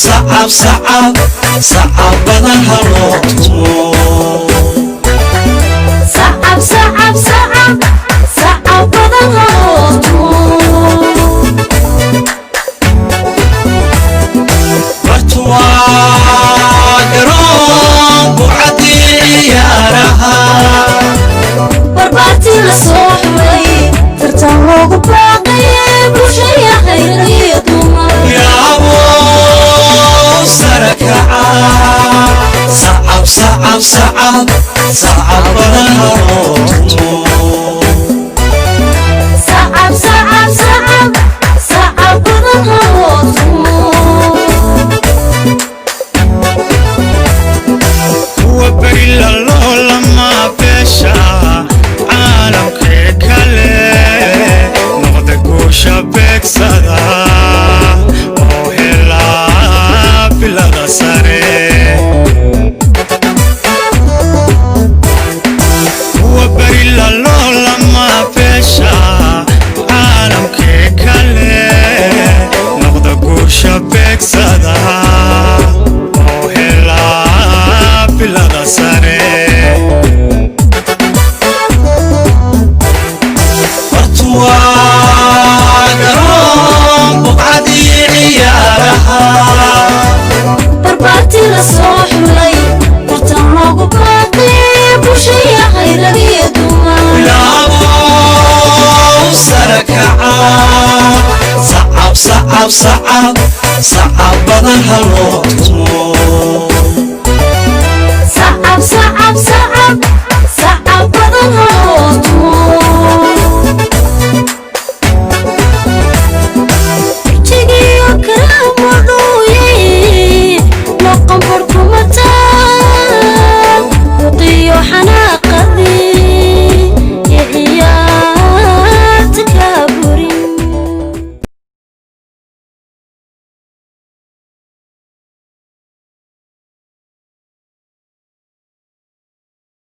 Sacab, sacab, sacab badan ha loo tumo. Sacab, sacab, sacab, sacab badan ha loo tumo. Bartu waa garoon bucadii ciyaaraha. Barbaartii la soo xulay, tartan loogu baaqaye, bulshaya khayr iyo dumar. Yaabo sare kaca, sacab, sacab, sacab, sacab badan ha loo tumo. Sacab, sacab, sacab, sacab badan ha loo tumo. Kuwa berila loolama beesha caalamkee kale noqda, guusha beegsada oo helaa bilada sare. Kuwa berila loolama beesha caalamkee kale noqda, guusha beegsada oo helaa bilada sare. Bartu waa garoon buqcadii ciyaaraha. Barbaartii la soo xulay, tartan loogu baaqaye, bulshaya khayr iyo dumar. Bilaabo sare kaca, sacab, sacab, sacab, sacab badan ha loo tumo.